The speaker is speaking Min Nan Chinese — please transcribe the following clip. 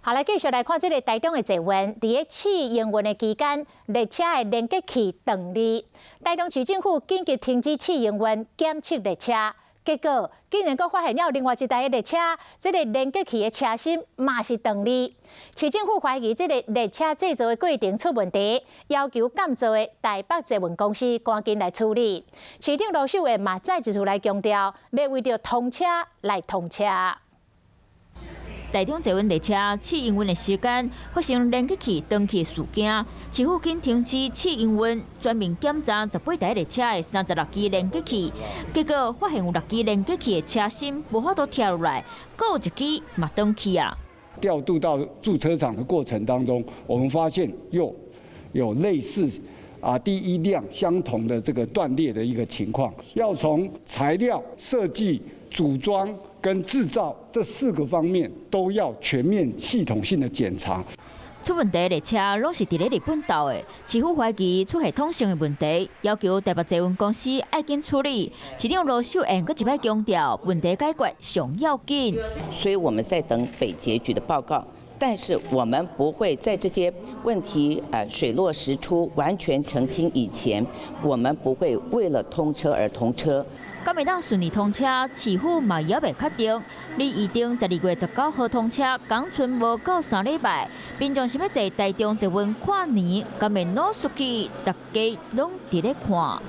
好，來繼續來看這个台中的捷運，佇咧試營運的期間，列車的連結器斷裂，台中市政府緊急停止試營運，檢測列車，結果竟然閣發現了另外一台的列車，這个連結器的車芯嘛是斷裂。市政府懷疑這个列車製造的過程出問題，要求監造的台北捷運公司趕緊來處理。市長盧秀燕嘛再一次來強調，欲為著通車來通車。台中捷運列車試營運的時間發生連結器斷去事件，市府緊停止試營運，全面檢查18台列車的36支連結器，結果發現有六支連結器的車芯無法度拆落來，閣有一支嘛斷去啊。調度到駐車場的過程當中，我們發現又有類似第一輛相同的這個斷裂的一個情況，要從材料設計、組裝跟製造這四個方面都要全面系統性的檢查。出問題列車攏是佇咧日本鬥的，市府懷疑出系統性的問題，要求台北捷運公司愛緊處理。市長盧秀燕閣一擺強調，問題解決上要緊。所以我們在等北捷局的報告，但是我們不會在這些問題水落石出、完全澄清以前，我們不會為了通車而通車。敢會當順利通車，市府嘛猶未確定。離預定12月19號通車，仝賰無夠3禮拜，民眾想欲坐台中捷運跨年，敢會腦出去？大家攏佇咧看。